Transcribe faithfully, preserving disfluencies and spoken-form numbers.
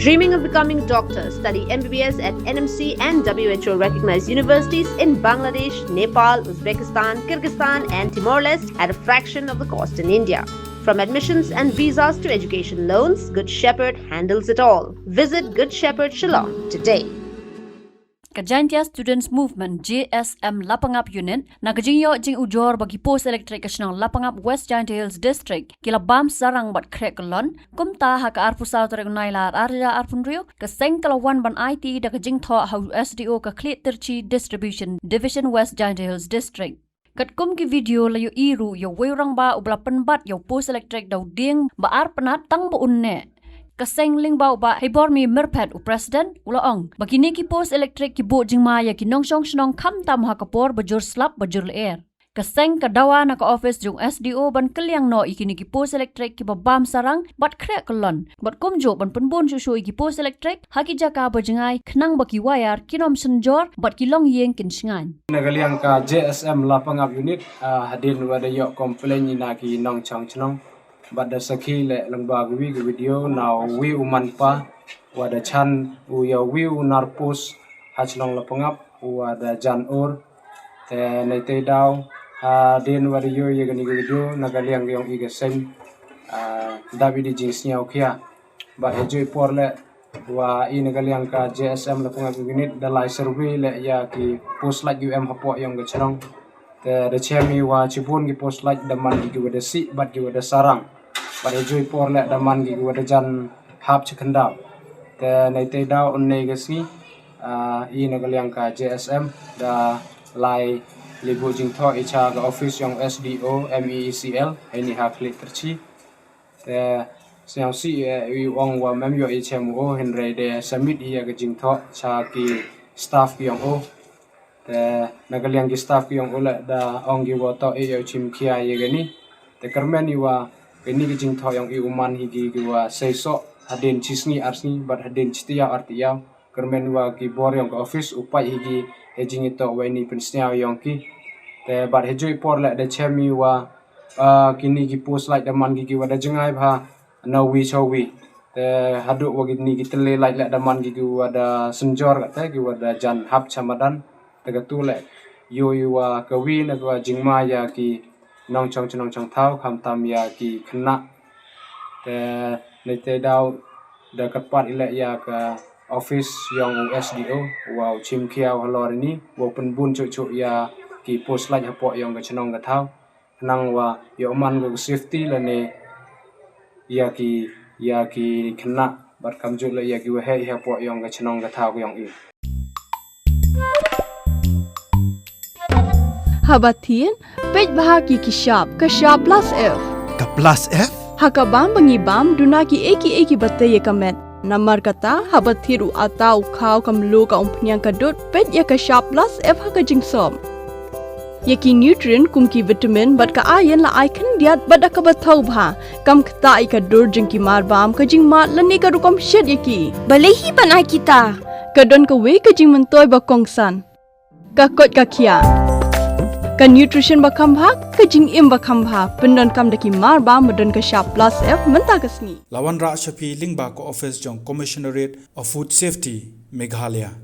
Dreaming of becoming a doctor? Study M B B S at N M C and W H O recognized universities in Bangladesh, Nepal, Uzbekistan, Kyrgyzstan, and Timor Leste at a fraction of the cost in India. From admissions and visas to education loans, Good Shepherd handles it all. Visit Good Shepherd Shillong today. Ka Jaintia Students Movement, J S M Lapangap Unit, na ka jingïoh jingujor ba ki post electric ka shnong Lapangap, West Jaintia Hills District, ki la bam sarang bad khreh kyllon, kumta ha ka arphew saw tarik u Nailar arhajar arphew hynriew, ka seng ka la wan ban aiti da ka jingthoh ha u S D O ka Khliehtirchi Distribution Division, West Jaintia Hills District. Katkum ki video la ïohi ruh ïa uwei u rangbah uba la pynbat ïa u post electric da u dieng ba ar pnat tang ba un neh. Ka seng lyngba u Bah Heibormi Myrphet, u president, u la ong ba kine ki post electric ki buh jingma ïa ki nongshong shnong khamtam ha ka por ba jur slap ba jur lyer. Ka seng ka dawa na ka office jong S D O ban kylliang noh ïa kine ki post electric kiba bam sarang bad khreh kyllon, bad kumjuh ban pynbun shuh shuh ïa ki post electric ha ki jaka ba jngai, khnang ba ki wire kin ym synjor bad ki longïing kin shngaiñ. Na ka liang ka J S M Lapangap Unit, ah, hadien wa da ïoh complain na ki nongshong shnong, bad da sakhi leh lyngba ka wi ka video na uwi u manpa wa da jan u ïa uwi u nar post ha shnong Lapangap wa da jan ur. Te na itei i daw, hadien wa da ïoh ïa kane ka video, na ka liang ka ïong i ka seng, ah, da bit i jingsngew khia. Bad ha juh i por leh wa i na ka liang ka J S M Lapangap Unit da lai survey leh ïa ki post light u em hapoh ïong ka shnong. Te da chem i wa shibun ki post light da man ki kiwa da sih bad kiwa da sarang. Bad ha juh i por leh da man ki kiwa da jan hap chi khyndaw. Te na itei i daw, ynne ka sngi, ah, i na ka liang ka J S M da lai leit buh jingthoh i cha ka office ïong S D O M E E C L ha ini ha Khliehtirchi. Te sngewsih, eh, i ong wa mem ïoh i chem u, hynrei da submit i ïa ka jingthoh cha ki staff ki ïong u. Te na ka liang ki staff ki ïong u leh da ong ki wa toh i ïa u chim khia ïa kane. Te kyrmen i wa kane ka jingthoh ïong i u man hi ki kiwa seisoh hadien chi sngi ar sngi bad hadien chi taiaw ar taiaw. Kyrmen wa ki bor ïong ka office u pait hi ki ha jingïatoh wa ini pynsngew ïong ki. Te bad ha juh i por leh da chem i wa, ah, kine ki post light da man ki kiwa da jngai bha na wi cha wi. Te haduh wa kine ki tylli light leh da man ki kiwa da synjor, kata kiwa da jan hap cha madan. Te katu leh ïoh i wa ka wi na ka jingma ïa ki nongchong chnong chong thaw, khamtam ïa ki khynnah. Te na itei i daw da kyrpad i leh ïa ka office ïong u S D O wa u chim khia u halor ini, wa u pynbun shuh shuh ïa ki post light hapoh ïong ka chnong ka thaw. Khnang wa ïoh man ka safety lane ïa ki, ïa ki khynnah bad kumjuh leh ïa ki waheh hapoh ïong ka chnong ka thaw ka ïong i. Haba thied, peit bha ki ki shap, ka shap plus F. Ka plus F? Ha ka bam ba ngi bam, duna ki ei ki ei kiba tei ïa ka met. Namar kata, haba thied u ata, u khaw, ka mluh, ka umphniang, ka dud, peit ïa ka shap plus F ha ka jingsop. Ïa ki nutrient kum ki vitamin bad ka iron la ai khyndiat bad da kaba thaw bha. Kam ktah ïa ka dur jong ki marbam, ka jingmad lane ka rukom shet ïa ki. Balei hi ban ai kita? Ka don kawei ka jingmyntoi ba kongsan. Ka koit ka khiah. Ka nutrition ba kham bha, ka jingim ba kham bha. Pyndonkam da ki marbam ba don ka shap plus F mynta ka sngi. La wanrah sha phi lyngba ka office jong Commissionerate of Food Safety, Meghalaya.